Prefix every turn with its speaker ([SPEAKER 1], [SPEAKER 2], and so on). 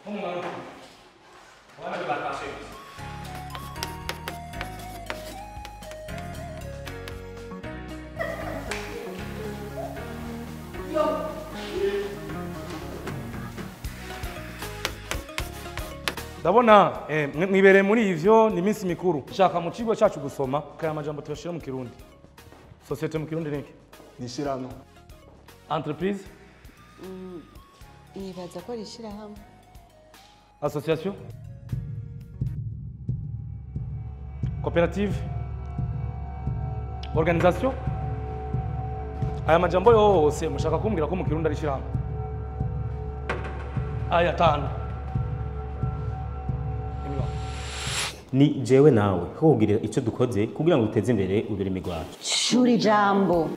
[SPEAKER 1] Abandi batashe. Ndabona mwibereye muri ivyo ni iminsi mikuru. Shaka mu kigo cyacu gusoma kaya majambo tuyashira mu Kirundi. Société mu Kirundi niki?
[SPEAKER 2] Ni ishirahamwe.
[SPEAKER 1] Entreprise?
[SPEAKER 3] Nibaza ko ari ishirahamwe.
[SPEAKER 1] Association? Coopérative? Organisation? Aya majambo yose mushaka kumbwira ko mu Kirundi ari ishirahamwe. Aya tano.
[SPEAKER 4] Ni jewe nawe ko kugira icyo dukoze kugira ngo duteze imbere ururimi rwacu.
[SPEAKER 3] Shuri jambo.